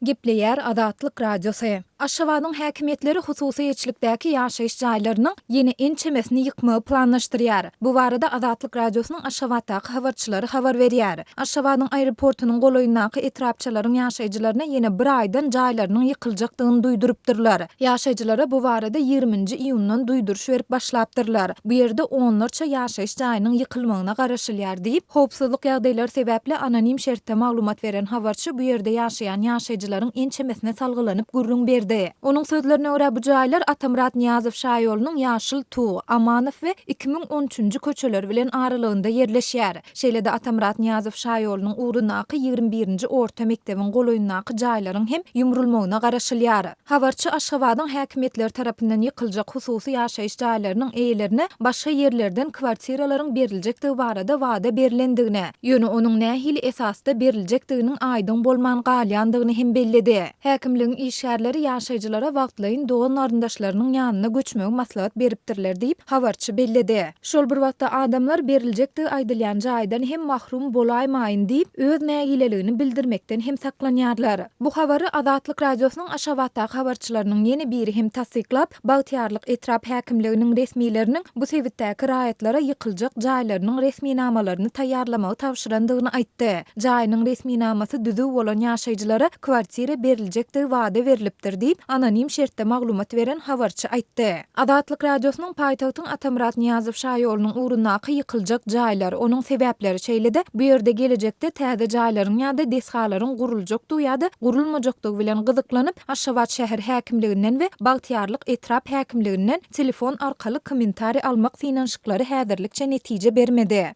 Gepleýär Azatlyk Radiosy. Aşgabadyň häkimiýetleri hususy eýeçilikdäki ýaşaýyş jaýlarynyň ýene ençemesini ýykmagy planlaşdyrýar. Bu barada Azatlyk Radiosynyň Aşgabatdaky habarçylary habar berýär. Aşgabadyň aeroportunyň golaýyndaky etrapçalaryň ýaşaýjylaryna ýene bir aýdan jaýlarynyň ýykyljakdygyny duýdurypdyrlar. Ýaşaýjylara bu barada ýigriminji iýundan duýduryş berip başlapdyrlar. Bu ýerde onlarça ýaşaýyş jaýynyň ýykylmagyna garaşylýar diýip, howpsuzlyk ýagdaýlary sebäpli anonim şertde maglumat beren habarçy bu ýerde ýaşaýan ýaşaýjylaryň ençemesine salgylanyp gürrüň berdi. Onuň sözlerine görä, bu jaýlar Atamyrat Nyýazow şaýolunyň Ýaşyl Tug, Amanow we 2013-nji köçeleri bilen aralygynda ýerleşýär. Şeýle-de Atamyrat Nyýazow şaýolunyň ugrundaky 21-nji orta mekdebiň golaýyndaky jaýlaryň hem ýumrulmagyna garaşylýar. Habarçy Aşgabadyň häkimiýetleri tarapyndan ýykyljak hususy ýaşaýyş jaýlarynyň eýelerine başga ýerlerden kwartiralaryň beriljekdigi barada wada berlendigini, ýöne onuň nähili esasda beriljekdiginiň aýdyň bolman galýandygyny hem belledi. Häkimligiň işgärleri ýaşaýjylara wagtlaýyn dogan-garyndaşlarynyň ýanyna göçmegi maslahat beripdirler diýip, habarçy belledi. Şol bir wagtda adamlar beriljekdigi aýdylýan jaýdan hem mahrum bolaýmaýyn diýip, öz nägileligini bildirmekden hem saklanýarlar. Bu habary Azatlyk Radiosynyň Aşgabatdaky habarçylarynyň ýene biri hem tassyklap, Bagtyýarlyk etrap häkimliginiň resmileriniň bu sebitdäki raýatlara ýykyljak jaýlarynyň resminamalaryny taýýarlamagy tabşyrandygyny aýtdy. Jaýynyň resminamasy düzüw bolan ýaşaýjylara kwartira beriljekdigi wada berlipdir diýip, anonim şertde maglumat beren habarçy aýtdy. Azatlyk Radiosynyň paýtagtyň Atamyrat Nyýazow şaýolunyň ugrundaky ýykyljak jaýlar, onuň sebäpleri, şeýle-de bu ýerde gelejekde täze jaýlaryň ýa-da desgalaryň guruljakdygy ýa-da gurulmajakdygy bilen gyzyklanyp, Aşgabat şäher häkimliginden we Bagtyýarlyk etrap häkimliginden telefon arkaly kommentariý almak synanyşyklary häzirlikçe netije bermedi.